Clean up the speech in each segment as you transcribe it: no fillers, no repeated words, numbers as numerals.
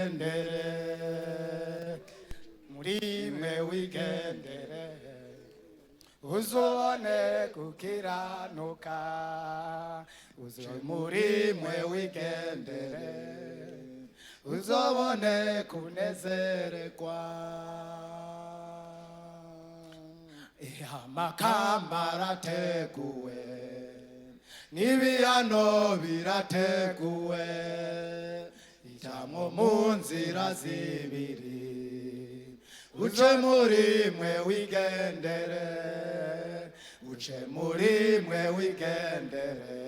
Wigendere muri mwe, wigendere uzubone gukiranuka. Uze muri mwe wigendere uzobone kunezererwa. Amakamba arateguwe n'ibihano birateguwe, itamwo mu nzira zibiri. Uce muri mwe wigendere, uce muri mwe wigendere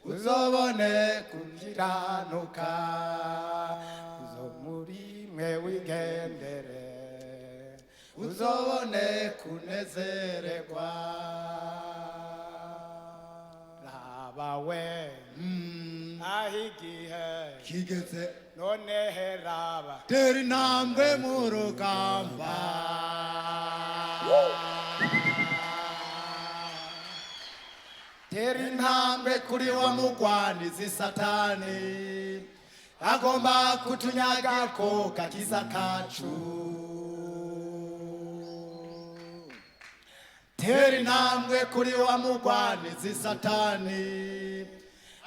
uzobone kukiranuka. Uzo muri mwe wigendere uzobone kunezererwa. Raba we, aho igihe kigeze. None raba. Tera intambwe mu rugamba. Tera Intambwe kuri wa mugwanizi Satani agomba kutunyagako gakiza kacu. Tera intambwe kuri wa mugwanizi Satani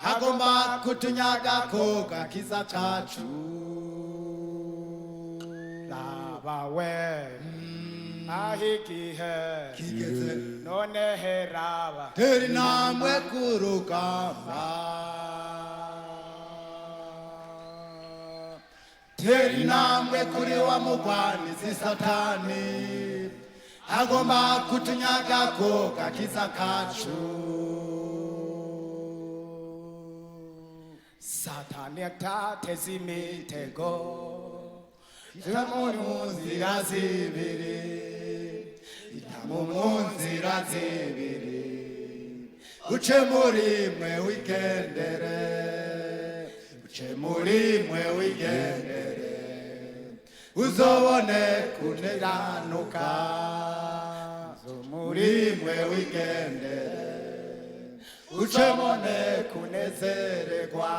agomba kutunyagako gakiza kacu. Raba we, aho igihe kigeze. None raba. Tera intambwe ku rugamba. Tera intambwe kuri wa mugwanizi Satani agomba kutunyagako gakiza kacu. Satani atateze imitego. Itamu mu nzira zibiri, itamu mu nzira zibiri. Uce muri mwe wigendere, uce muri mwe wigendere uzobone kuneranuka. Muri mwe wigendere ucemone kunezererwa.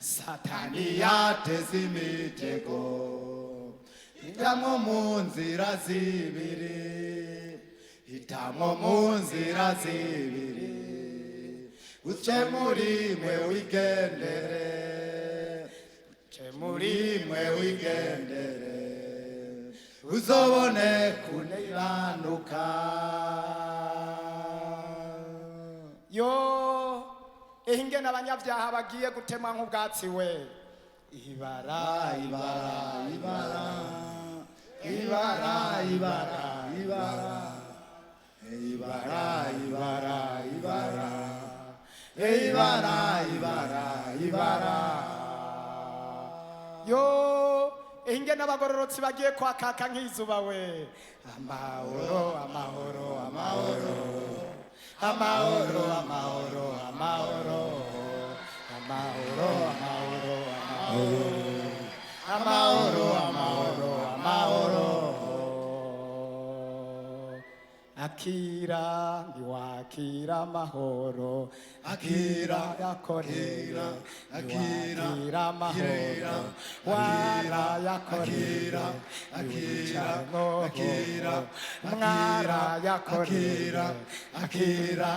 Satani yateze imitego, hitamwo mu nzira zibiri, hitamwo mu nzira zibiri. Uce muri mwe wigendere, uce muri mwe wigendere uzobone kuneranuka. Yo, ingene abanyabyaha bagiye gutemwa nk'ubwatsi we! Ibara! Ibara, ibara, ibara, ibara, ibara, ibara, ibara, ibara, ibara, ibara, ibara. Yo, ingene abagororotsi bagiye kwakaka nk'izuba we! Amahoro, amahoro, amahoro, amahoro, amahoro, amahoro, amahoro, amahoro, amahoro, amahoro, amahoro. Akira, ntiwakira amahoro. Akira, yakoreye. Akira, ntiwakira amahoro. Akira, Warayakoreye. Akira, akira, akira, mwarayakoreye. Akira,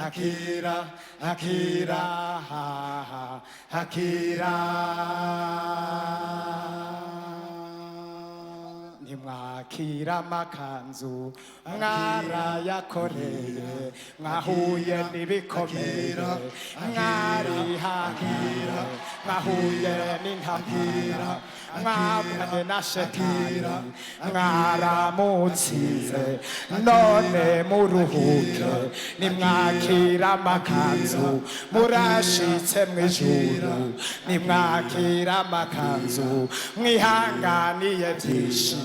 akira, akira, akira. Ntimwakira amakanzu, mwarayakoreye. Mwahuye n'ibikomeye, mwarihanganye. Mwahuye n'intambara, mwabanye na Shetani, mwaramutsinze. None muruhuke, nimwakira amakanzu, murashitse mw'ijuru. Nimwakira amakanzu, mwihanganiye byinshi.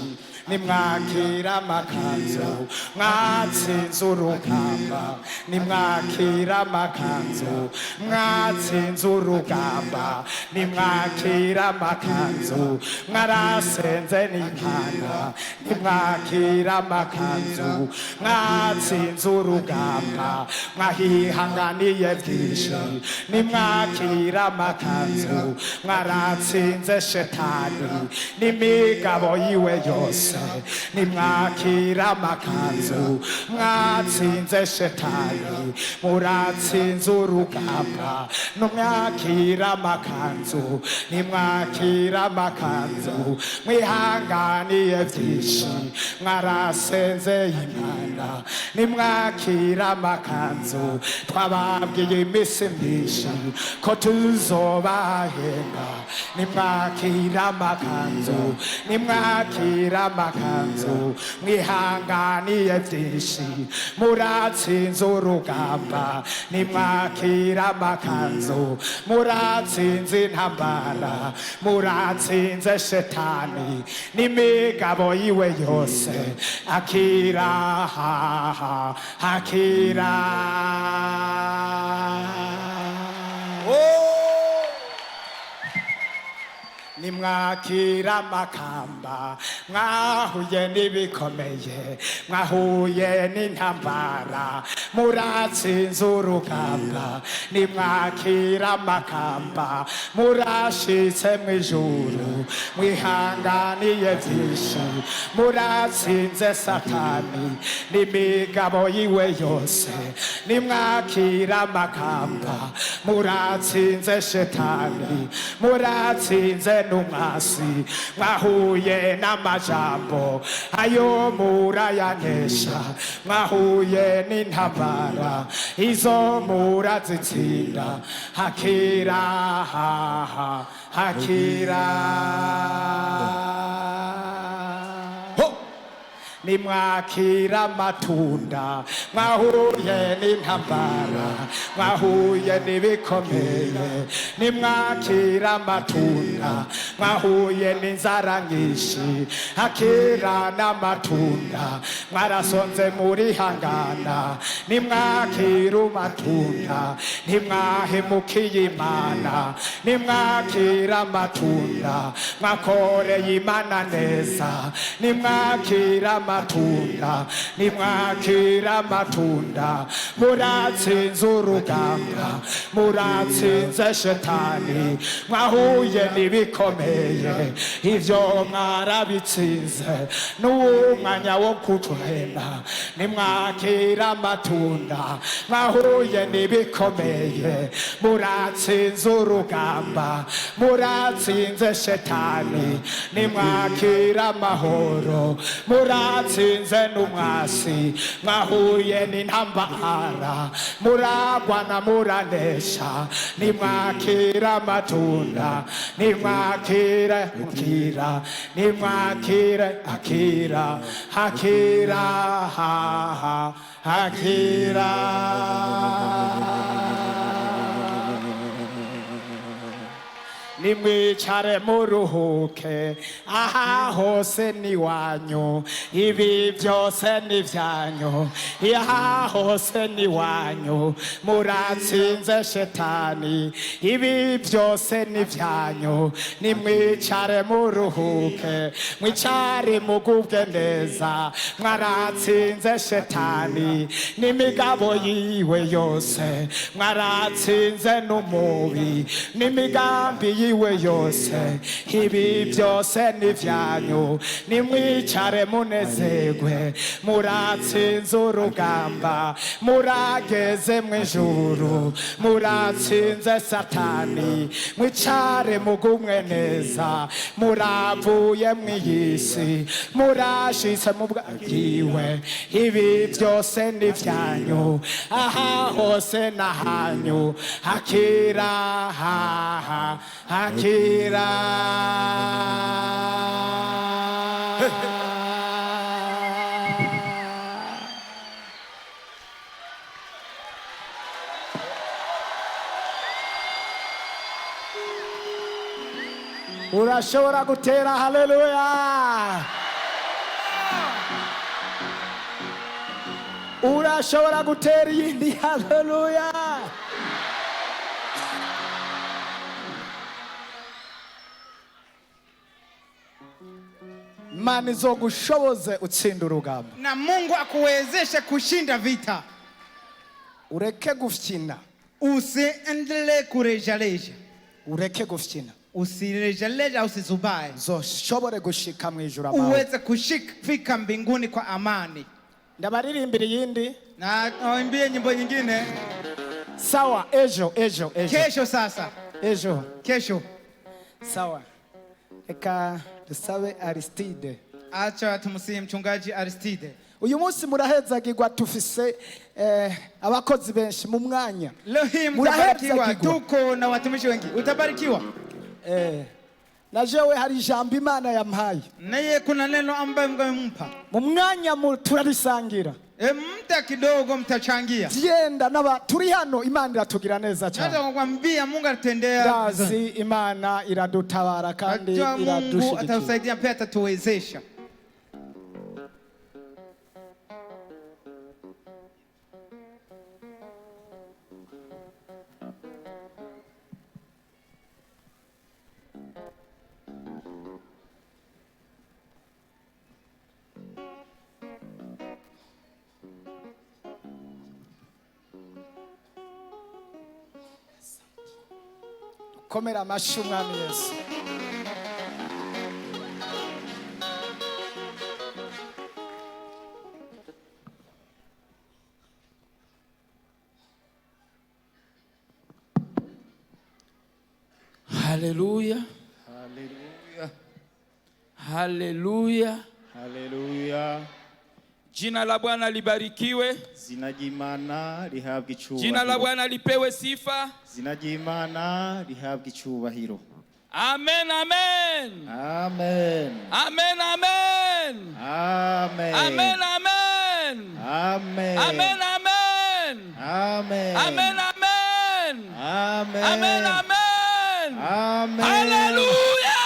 Nimwakira amakanzu, mwatsinze urugamba. Nimwakira amakanzu, mwatsinze urugamba. Nimwakira amakanzu, mwarasenze n'Imana. Nimwakira amakanzu, mwatsinze urugamba. Mwahihanganiye byinshi. Nimwakira amakanzu, mwaratsinze shetani n'imigabo yiwe yose. Nimwakira amakanzu, mwatsinze shetani, muratsinze urugamba. Nimwakira amakanzu, nimwakira amakanzu, mwihanganiye byinshi, mwarasenze Imana. Nimwakira amakanzu, twababwiye iminsi myinshi ko tuzobahemba. Nimwakira amakanzu, nimwakira amakanzu, mwihanganiye byinshi, muratsinze urugamba. Nimwakira amakanzu, muratsinze intambara, muratsinze shetani n'imigabo yiwe yose. Akira ha ha, akira. Nimwakira amakamba, mwahuye n'ibikomeye, mwahuye n'intambara, muratsinze urugamba. Nimwakira amakamba, murashitse mw'ijuru, mwihanganiye byinshi, muratsinze satani n'imigabo yiwe yose. Nimwakira amakamba, muratsinze shetani, muratsinze n'umwasi. Mwahuye n'amajambo ayo murayanesha, mwahuye n'intambara izo murazitsinda. Hakira ha ha, hakira. Nimwakira amatunda, mwahuye n'intambara, mwahuye n'ibikomeye. Nimwakira amatunda, mwahuye n'inzara nyinshi. Akira n'amatunda, mwarasonze murihangana. Nimwakira amatunda, ntimwahemukiye Imana. Nimwakira amatunda, mwakoreye Imana neza. Nimwakira amatunda, nimwakira amatunda, muratsinze urugamba, muratsinze shetani. Mwahuye n'ibikomeye, ivyo mwarabitsinze, n'uwo mwanya wo kutuhenda. Nimwakira amatunda, mwahuye n'ibikomeye, muratsinze urugamba, muratsinze shetani. Nimwakira amahoro, muratsinze n'umwasi. Mwahuye n'intambara, muragwana, muranesha. Nimwakira amatunda, nimwakira, akira, nimwakira, akira, akira ha ha, akira. Nimwicare muruhuke, aha hose ni wanyu, ibi byose ni byanyu. Aha hose ni wanyu, muratsinze shetani, ibi byose ni byanyu. Nimwicare muruhuke, mwicare mugubwe neza, mwaratsinze shetani n'imigabo yiwe yose, mwaratsinze n'umubi n'imigambi yiwe yose. Ibi byose ni vyanyu, nimwicare munezerwe, muratsinze urugamba, murageze mw'ijuru, muratsinze satani. Mwicare mugumwe neza, muravuye mw'iyisi, murashitse mu bwagiwe. Ibi byose ni vyanyu, aha hose nahanyu. Akira ha ha, akira. Urashobora gutera haleluya. Urashobora gutera iyindi haleluya. Imana izogushoboze utsinda urugamba. Na Mungu akuwezeshe kushinda vita. Ureke gufyina. Usiendelee kurejaleja. Ureke gufyina. Usirejaleja, usizubae. Uzoshobore gushika mu ijuru amahoro. Uweze kushika mbinguni kwa amani. Ndabaririmbira iyindi. Na waimbie nyimbo nyingine. Sawa, ejo, ejo, ejo. Kesho sasa. Ejo. Kesho. Sawa, reka dusabe Aristide. Acha tumsihi mchungaji Aristide. Uyu munsi murahezagirwa, tufise abakozi benshi mu mwanya. Leo hii mtabarikiwa. Murahezagirwa. Tuko na watumishi wengi, utabarikiwa. Na jewe hari ijambo Imana yampaye. Naye kuna neno ambayo Mungu amempa. Mu mwanya turarisangira. Muda kidogo mtachangia. Genda n'aba turi hano, Imana iratugira neza cyane. Naweza kukwambia Mungu atutendea vizuri. Ndazi Imana iradutabara kandi Najua Mungu iradushigikira. atatusaidia pia atatuwezesha. Komera amashyi Umwami Yesu. Haleluya. Haleluya. Haleluya. Haleluya. Jina la Bwana libarikiwe. Zina ry'Imana rihabwa Jina la icyubahiro. Bwana lipewe sifa. Zina ry'Imana rihabwa icyubahiro. Amen, amen. Amen. Amen, amen. Amen. Amen, amen. Amen. Amen, amen. Amen. Amen, amen. Amen. Amen, amen. Amen. Haleluya.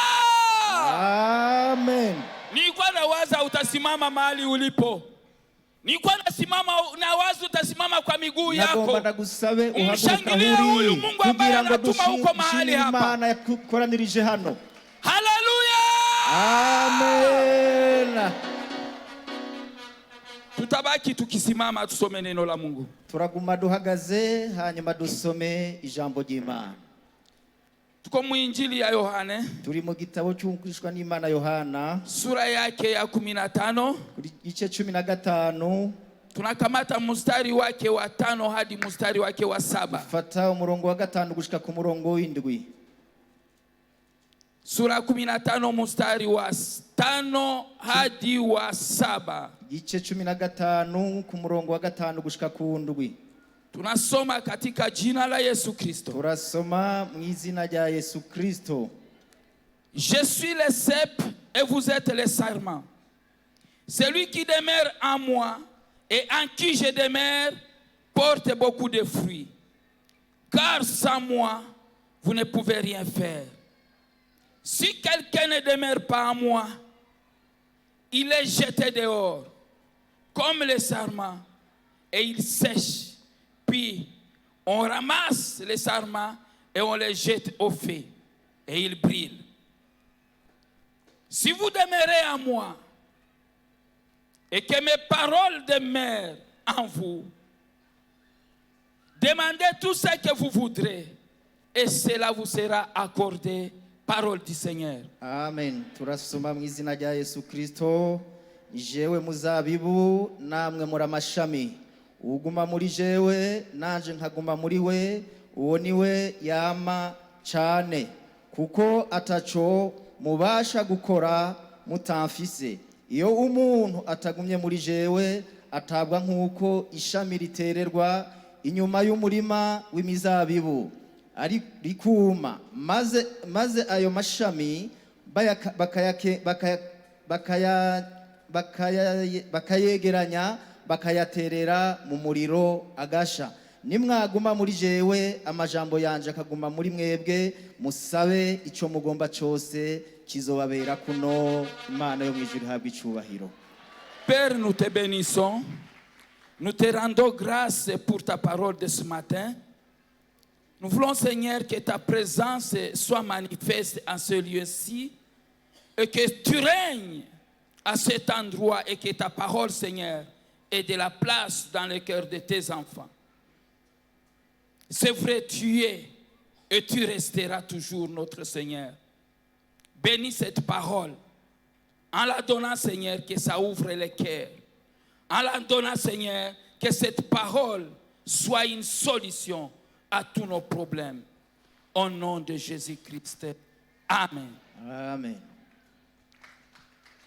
Amen. Nilikuwa nawaza utasimama mahali ulipo. Nilikuwa nasimama nawaza utasimama kwa miguu Nagomba yako. ndagusabe uhaguruke Umshangilie aho huyu uri Mungu ambaye kugira ngo anatuma uko mahali dushimire hapa. Imana yakoranirije hano. Haleluya. Amen. Tutabaki tukisimama tusome neno la Mungu. Turaguma duhagaze hanyuma dusome ijambo ry'Imana. Tuko mu Injili ya Yohane Turi mu gitabo cy'umwigishwa n'Imana Yohana, sura yake ya 15, kuri gice 15. Tunakamata mstari wake wa 5 hadi mstari wake wa 7. Fata umurongo wa 5 gushika ku murongo w'indwi. Sura 15 mstari wa 5 hadi wa 7. Gice 15 ku murongo wa 5 gushika ku ndwi. Tunasoma katika jina la Yesu Kristo. Turasoma mu izina rya Yesu Kristo. Je suis le cep et vous êtes les sarments. Celui qui demeure en moi et en qui je demeure porte beaucoup de fruits. Car sans moi, vous ne pouvez rien faire. Si quelqu'un ne demeure pas en moi, il est jeté dehors, comme les sarments, et il sèche. Puis on ramasse les sarments et on les jette au feu, et ils brûlent. Si vous demeurez en moi et que mes paroles demeurent en vous, demandez tout ce que vous voudrez et cela vous sera accordé. Parole du Seigneur. Amen. Turasoma mu izina rya Yesu Kristo. Jewe muzabibu, namwe muri amashami. Uguma muri jewe, nanje nkaguma muri we, uwo niwe yama cane, kuko ataco mubasha gukora mutamfise. Iyo umuntu atagumye muri jewe, atabwa nk'uko ishami ritererwa inyuma y'umurima w'imizabibu ari rikuma, maze ayo mashami bakayegeranya, bakayaterera mu muriro agasha. Nimwaguma muri jewe, amajambo yanje akaguma muri mwebwe, musabe ico mugomba cose, kizobabera kuno. Imana yo mu ijuru ihabwa icubahiro. Père, nous te bénissons. Nous te rendons grâce pour ta parole de ce matin. Nous voulons, Seigneur, que ta présence soit manifeste en ce lieu-ci et que tu règnes à cet endroit et que ta parole, Seigneur, ait de la place dans le cœur de tes enfants. C'est vrai, tu es et tu resteras toujours notre Seigneur. Bénis cette parole. En la donnant, Seigneur, que ça ouvre les cœurs. En la donnant, Seigneur, que cette parole soit une solution à tous nos problèmes. Au nom de Jésus-Christ. Amen. Amen.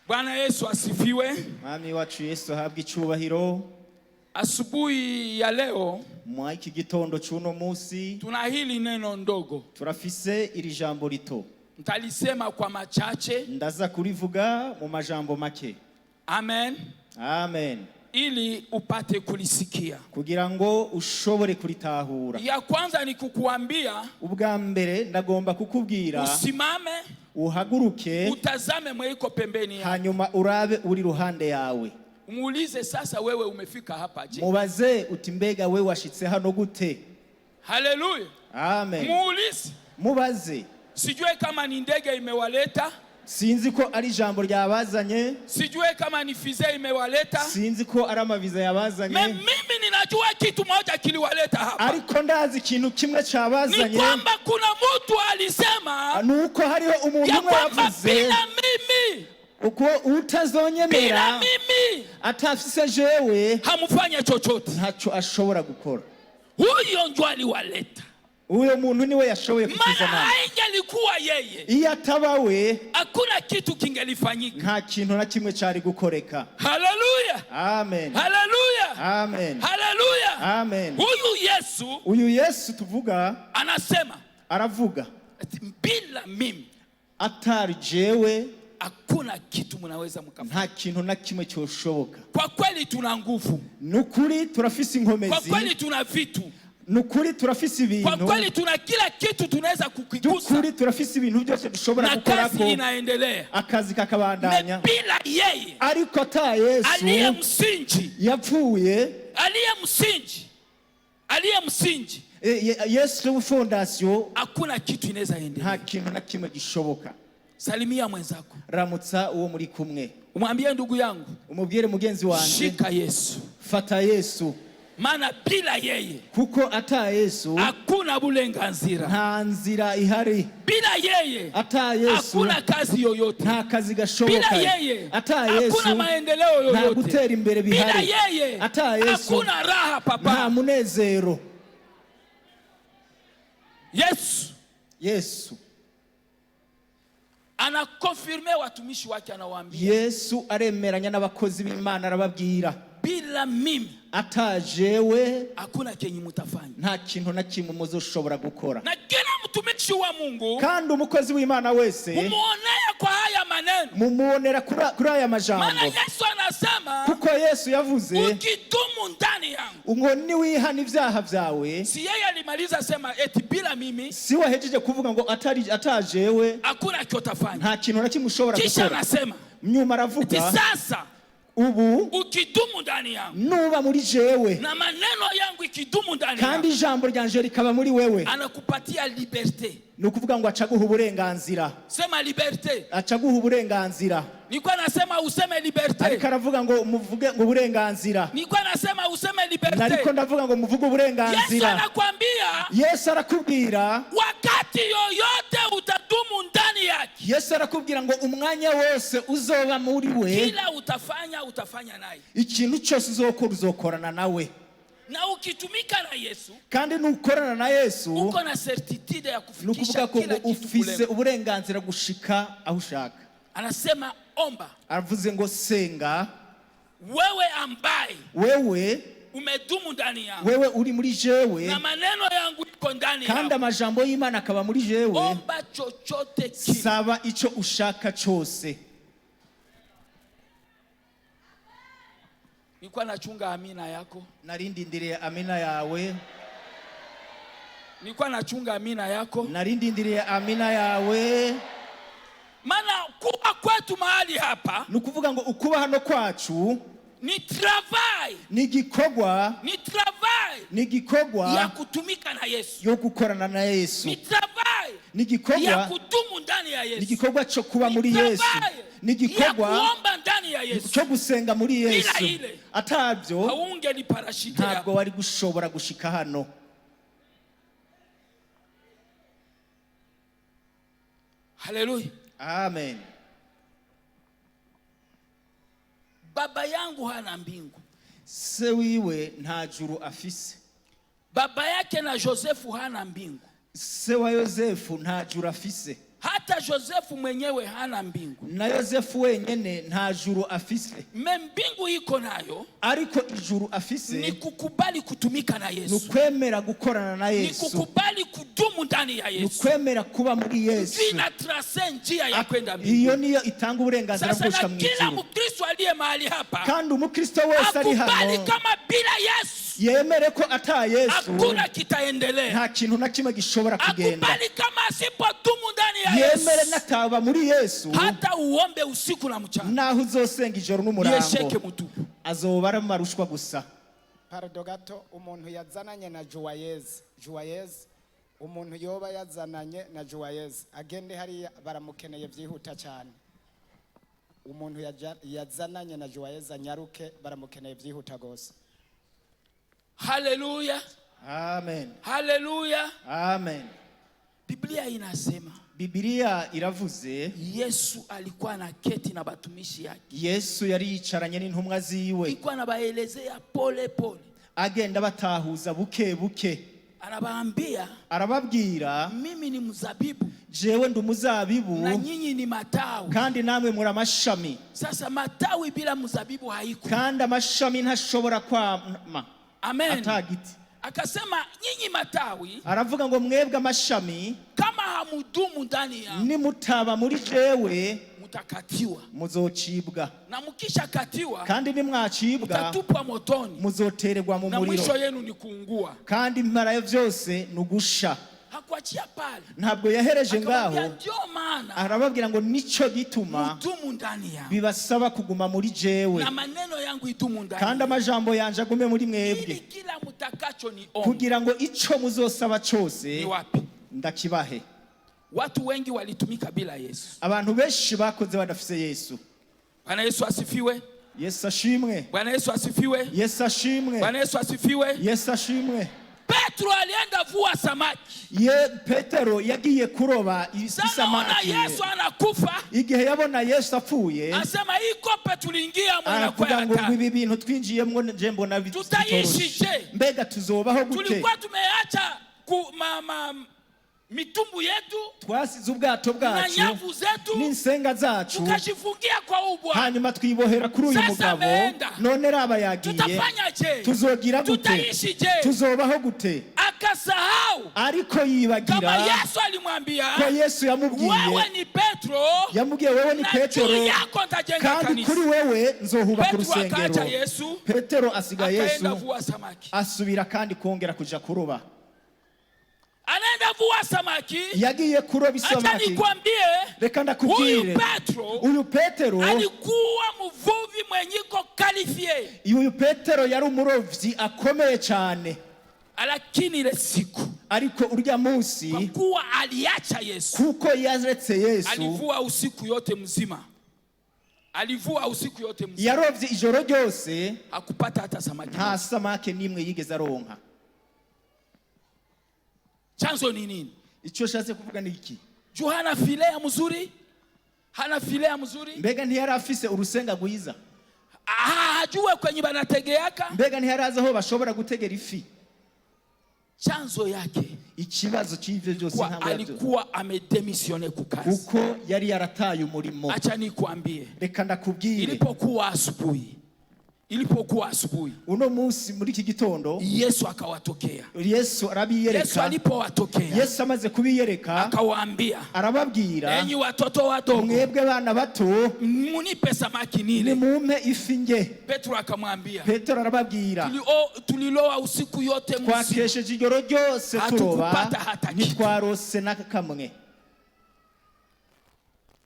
Bwana Yesu asifiwe. Mwami wacu Yesu ahabwe icyubahiro. Asubuhi ya leo Mwa iki gitondo cy'uno munsi tuna hili neno ndogo, turafise iri jambo rito. Nitalisema kwa machache. Ndaza kurivuga mu majambo make. Amen, Amen. Ili upate kulisikia. Kugira ngo ushobore kuritahura. Ya kwanza ni kukuambia Ubwa mbere ndagomba kukubwira usimame, uhaguruke utazame mweiko pembeni yako, hanyuma urabe uri ruhande yawe. Umuulize, sasa wewe umefika hapa je? Mubaze uti mbega we washitse hano gute? Haleluya! Amen. Muulize, Mubaze. Sijue kama ni ndege imewaleta, Sinzi ko ari ijambo ryabazanye, sijue kama ni visa imewaleta, sinzi ko ari amaviza Me yabazanye, mimi ninajua kitu moja kiliwaleta hapa, ariko ndazi ikintu kimwe ni cabazanye, kwamba kuna mtu alisema ni uko hariho umuntu ya umwe kwamba yavuze bila mimi, uko bila utazonyemera mimi atafise jewe hamfanye chochote. Ntaco ashobora gukora. Huyo ndio aliwaleta, Uyo muntu niwe yashoboye maana kutuzana. haingelikuwa yeye Iyo ataba we hakuna kitu kingelifanyika. Nta kintu na kimwe cari gukoreka. Haleluya, Amen. haleluya, Amen. haleluya! Amen. Huyu Yesu Uyu Yesu tuvuga anasema aravuga ati, bila mimi atari jewe hakuna kitu mnaweza mkafanya. Nta kintu na kimwe cyoshoboka. Kwa kweli tuna nguvu, Ni ukuri turafise kwa inkomezi, kweli tuna vitu, ni ukuri turafise kwa ibintu, kweli tuna kila kitu tunaweza kukigusa by'ukuri turafise ibintu byose dushobora na kazi gukorako inaendelea. Akazi Me kakabandanya, bila yeye ariko ata Yesu aliye msingi, yapfuye, aliye msingi, aliye msingi, Yesu fondation, hakuna kitu inaweza nta endelea. kintu na kimwe gishoboka. Salimia mwenzako, Ramutsa uwo muri kumwe, umwambie ndugu yangu, umubwire mugenzi wanje, shika Yesu, fata Yesu, maana bila yeye kuko ata Yesu hakuna bulenganzira, nta nzira ihari, bila yeye ata Yesu hakuna kazi yoyote, nta kazi gashoboka, bila yeye ata Yesu hakuna maendeleo nta yoyote, gutera imbere bila bihari, yeye ata Yesu hakuna raha nta papa. munezero. Yesu Yesu anakonfirme watumishi wake, anawaambia Yesu aremeranya n'abakozi b'Imana arababwira bila mimi ata jewe hakuna kenye mutafanya. Nta kintu na kimwe muzoshobora gukora. Na kila mtumishi wa Mungu Kandi umukozi w'Imana wese mumuonea kwa haya maneno, mumubonera kuri aya maana majambo, Yesu anasema kuko Yesu yavuze ukidumu ndani yangu. Ngo niwihana ibyaha byawe. Si yeye alimaliza sema eti bila mimi Si wahejeje kuvuga ngo atari atajewe hakuna kiotafanya, nta kintu na kimwe ushobora kisha gukora. anasema Nyuma eti aravuga sasa ubu ukidumu ndani yangu nuba muri jewe na maneno yangu ikidumu ndani kandi yangu, ijambo ryanje rikaba muri wewe, anakupatia liberte. Ni ukuvuga ngo acaguha uburenganzira. Sema liberte. Acaguha uburenganzira. Nilikuwa nasema useme liberte. Ariko aravuga ngo muvuge ngo uburenganzira. Nilikuwa nasema useme liberte. Nariko ndavuga ngo muvuge Yesu uburenganzira. anakwambia Yesu arakubwira wakati yoyote utadumu ndani yake, Yesu arakubwira ngo umwanya wose uzoba muri we, kila utafanya utafanya naye, ikintu cyose uzokora uzokorana nawe, na ukitumika na Yesu kandi nukorana na Yesu uko na certitude ya ni kufikisha ukuvuga ko kila ngo kitu ufise kule. uburenganzira gushika aho ushaka. Anasema omba, Aravuze ngo senga, wewe ambaye wewe umedumu ndani yangu wewe uri muri jewe na maneno yangu iko ndani kandi yako, amajambo y'Imana akaba muri jewe, omba chochote kile. Saba icyo ushaka cyose. Nilikuwa nachunga amina yako, Narindindiriye amina yawe. Nilikuwa nachunga amina yako, Narindindiriye amina yawe. Maana kuwa kwetu mahali hapa Ni ukuvuga ngo ukuba hano kwacu Ni travail, Ni igikorwa, ni travail ni igikorwa ya kutumika na Yesu, yo gukorana na Yesu. ni travail Ni ya igikorwa, kudumu ndani ya ni Yesu, igikorwa cyo kuba ni muri Yesu, travail ni ya igikorwa kuomba ndani ya Yesu. cyo gusenga muri Yesu. Ile. Atabyo Haungeliparashite ntabwo hapa. wari gushobora gushika hano. Haleluya. Amen. Baba yangu hana mbingu, Se wiwe nta juru afise. Baba yake na Josefu hana mbingu, Se wa Yosefu nta juru afise. Hata Josefu mwenyewe hana mbingu. Na Yosefu wenyene nta juru afise. Me mbingu iko nayo Ariko ijuru ni afise kukubali kutumika na ni Yesu, ukwemera gukorana na ni Yesu, kukubali kudumu ndani ya ni Yesu. ukwemera kuba muri Yesu. Ina trase njia ya kwenda Iyo mbinguni. niyo itanga uburenganzira bwo Sasa gushika na mu kila ijuru. Mkristo aliye mahali hapa Kandi umukristo wese ari akubali hano kama bila Yesu yemere ko ata Yesu hakuna kitaendelea, nta kintu na kimwe gishobora kugenda. akubali kama asipodumu ndani ya Yemere Yesu, nataba muri Yesu, hata uombe usiku na mchana, naho uzosenga ijoro ni n'umurango, esheke mutupu. azoba ari amarushwa gusa. Pardon gato, umuntu yazananye na Juwayeze, Juwayeze, umuntu yoba yazananye na Juwayeze agende hariya, baramukeneye byihuta cyane. Umuntu yazananye na Juwayeze anyaruke, baramukeneye byihuta rwose. Haleluya, Amen. Haleluya. Amen. Biblia inasema Bibiliya iravuze, Yesu alikuwa na keti na batumishi yake, Yesu yari yicaranye n'intumwa ziwe, alikuwa anabaelezea pole pole, agenda batahuza buke buke, anabaambia arababwira, mimi ni mzabibu jewe ndi umuzabibu na nyinyi ni matawi. kandi namwe muri amashami. Sasa matawi bila mzabibu haiko. Kandi amashami ntashobora kwama Amen. ata giti. Akasema nyinyi matawi Aravuga ngo mwebwe amashami, kama hamudumu ndani yangu nimutaba muri jewe mutakatiwa, muzocibwa, na mkishakatiwa kandi nimwacibwa mtatupwa motoni, muzotererwa mu na mwisho muriro, yenu ni kuungua. kandi impara ya byose ni ugusha. Hakuachia pale, Ntabwo yahereje akamwambia ngaho, ndio maana arababwira ngo nico gituma mudumu ndani yangu bibasaba kuguma muri jewe, na maneno yangu idumu ndani kandi yangu, amajambo yanje agume muri ili mwebwe, kila mtakacho ni omba. kugira ngo ico muzosaba Ni cose wapi? ndakibahe. Watu wengi walitumika bila Yesu. Abantu benshi bakoze badafise Yesu. Bwana Yesu asifiwe. Yesu ashimwe. Bwana Yesu asifiwe. Yesu ashimwe. Bwana Yesu asifiwe. Yesu ashimwe. Petro alienda vua samaki. Ye Petero yagiye kuroba Sasa ona isamaki. Yesu anakufa, Igihe yabona Yesu apfuye, asema hii kope tuliingia mwanakuwa aravuga ngo hatari. ibi bintu twinjiyemwo nje mbona Tutaishi bitoroshe. je? Mbega tuzobaho gute? Tulikuwa tumeacha mitumbu yetu Twasize ubwato na bwacu nyavu zetu n'insenga zacu, tukajifungia kwa huu Bwana. hanyuma twibohera kuri uyu Sasa mugabo. ameenda. None raba yagiye, Tutafanya je? tuzogira gute? Tutaishi je? Tuzobaho gute? Akasahau Ariko kama yibagira Yesu alimwambia ko Yesu yamubwiye, wewe ni Petro yamubwiye wewe ni na Petero juu yako nitajenga kandi kanisa. kuri wewe nzohubaka Petro akaacha urusengero. Yesu Petero asiga akaenda Yesu, vua samaki. asubira kandi kongera kuja kuroba. Anaenda vua samaki. Yagiye kuroba Acha isamaki. nikwambie, Reka huyu ndakubwire, Petro uyu Petero, alikuwa mvuvi mwenyiko qualifié, uyu Petero yari umurovyi akomeye cyane, lakini ile siku ariko urya munsi kwa kuwa aliacha Yesu, kuko yaretse Yesu, alivua usiku yote mzima, alivua usiku yote mzima, yarovye ijoro ryose, hakupata hata samaki. nta samake n'imwe yigeze aronka. Chanzo ni nini? Icyo nshatse kuvuga ni iki? Juu hana filea mzuri, hana filea mzuri, Mbega ntiyari afise urusenga rwiza? Hajue kwenye banategeaka. Mbega ntiyari azi aho bashobora gutegera ifi? Chanzo yake Ikibazo cy'ivyo byose kwa ntabwo yabyo, alikuwa amedemissione kukazi. kuko yari yarataye umurimo. Acha nikwambie, Reka ndakubwire, ilipokuwa asubuhi, ilipokuwa asubuhi, uno munsi muri iki gitondo Yesu akawatokea. Yesu Yesu arabiyereka. alipowatokea Yesu amaze kubiyereka akawaambia, arababwira, enyi watoto wadogo, mwebwe bana bato, munipe samaki nile. nimumpe ifi nge. Petro akamwambia, Petero arababwira, tuliloa usiku yote mzima, twakesheje ijoro ryose turoba, Hatukupata hata kitu. ntitwarose na kamwe.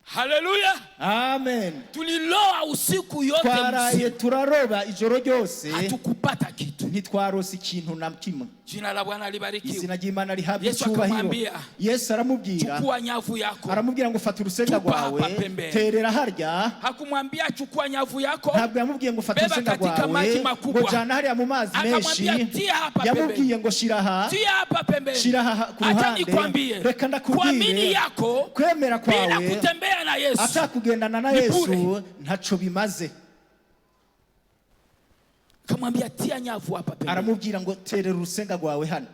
Haleluya. Amen. Tuliloa usiku yote Twaraye mzima, turaroba ijoro ryose, hatukupata kitu. Ntitwarose ikintu na kimwe. Jina la Bwana libarikiwe. Izina ry'Imana rihabwa Yesu icyubahiro. akamwambia, Yesu aramubwira, chukua nyavu yako. Aramubwira ngo fata urusenda Tupa rwawe, hapa pembeni. Terera harya. Hakumwambia chukua nyavu yako, Ntabwo yamubwiye ngo fata beba urusenda katika rwawe maji makubwa. ngo jana hariya mu mazi menshi. Akamwambia, tia hapa Yamubwiye pembeni. ngo shira aha, Tia hapa pembeni. shira aha ku Acha ruhande. nikwambie, Reka ndakubwire, kuamini yako kwemera bila kwawe kutembea na Yesu atakugendana na ni Yesu bure. ntaco bimaze. Akamwambia tia nyavu hapa pembeni. Aramubwira ngo terera urusenga rwawe hano.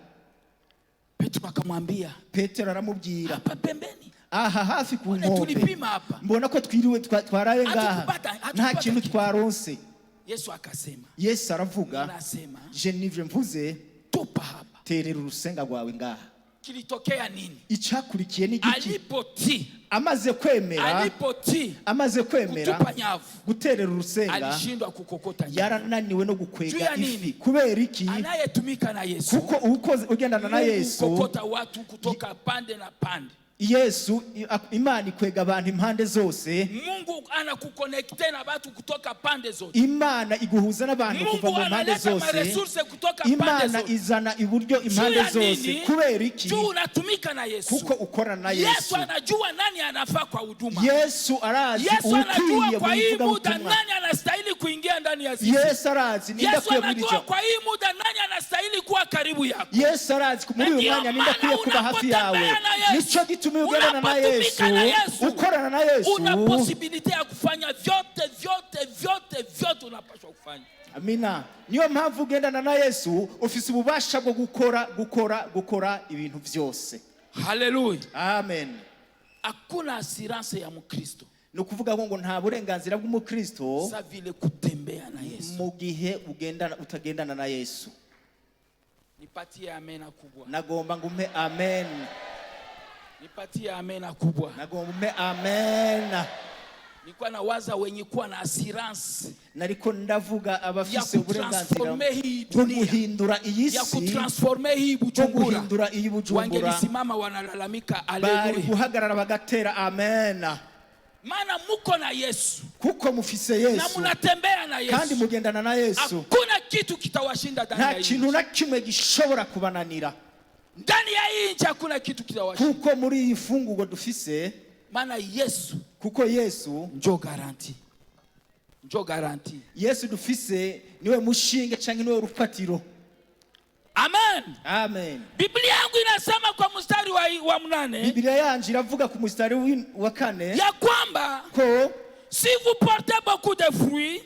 Petro akamwambia, Petero aramubwira, hapa pembeni, aha hafi ku Mbona nkombe, tulipima hapa, mbona ko twiriwe twaraye ngaha, Hatukupata nta kintu kitu. twaronse. Yesu akasema, Yesu aravuga, nasema je nivyo mvuze, tupa hapa. Terera urusenga rwawe ngaha. Kilitokea nini? Icyakurikiye ni igiki? Alipotii, Amaze kwemera, alipotii amaze kwemera kutupa nyavu, guterera urusenga, alishindwa kukokota nyavu. yarananiwe no Juu gukwega ya nini? ifi. Kubera iki? Anayetumika na Yesu, Kuko ukoze ugendana na Mungu Yesu, hukokota watu kutoka pande na pande. Yesu, Imana ikwega abantu impande zose. Mungu anakuconnecte na watu kutoka pande zote. Imana iguhuza n'abantu kuva Mungu mu mpande analeta zose. maresources kutoka pande Imana zote. izana iburyo Juu impande ya zose. nini? Kubera iki? Juu unatumika na Yesu. Kuko ukorana na Yesu Yesu. anajua nani anafaa kwa huduma. Yesu arazi Yesu anajua uwukwiye kwa mu hii muda ivugabutumwa. nani anastahili kuingia ndani ya zizi. Yesu arazi ninde Yesu akwiye muri anajua icyo. kwa hii muda nani anastahili kuwa karibu yako. Yesu arazi muri uyu Ndiyo mwanya ninde akwiye maana kuba hafi yawe. unapotembea na Yesu, Nico gituma iyo ugendana na Yesu, unapotumika na Yesu, ukorana na Yesu, una possibilité ya kufanya vyote vyote vyote vyote unapaswa kufanya. Amina. Niyo mpamvu ugendana na Yesu ufise ububasha bwo gukora, gukora, gukora ibintu byose. Haleluya. Amen. Hakuna assurance ya Mkristo Ni ukuvuga ngo nta burenganzira bw'umukristo sa vile kutembea na Yesu. mu gihe ugendana utagendana na Yesu. Nipatie amena kubwa. Nagomba ngo umpe amen. Nipatie amena kubwa. Nagomba umpe amen. Nilikuwa nawaza wenye kuwa na assurance Nariko ndavuga ya abafise uburenganzira kutransforme hii bwo dunia, guhindura iyi ya si, kutransforme hii bwo Bujumbura, guhindura iyi Bujumbura, wangelisimama wanalalamika bari haleluya. guhagarara bagatera amen. Maana muko na Yesu Kuko mufise na Yesu munatembea na kandi Yesu, mugendana na Yesu, hakuna kitu kitawashinda ndani nta ya hii kintu nchi. na kimwe gishobora kubananira. Ndani ya hii nchi hakuna kitu kitawashinda, Kuko muri iyi fungurwa dufise, maana Yesu kuko Yesu, njo garanti, njo garanti. Yesu dufise niwe mushinge cyangwa niwe rufatiro. Amen. Amen. Biblia yangu inasema kwa mstari wa 8 Bibiliya yanje iravuga ku mustari wa 4 ya kwamba ko si vous portez beaucoup de fruits,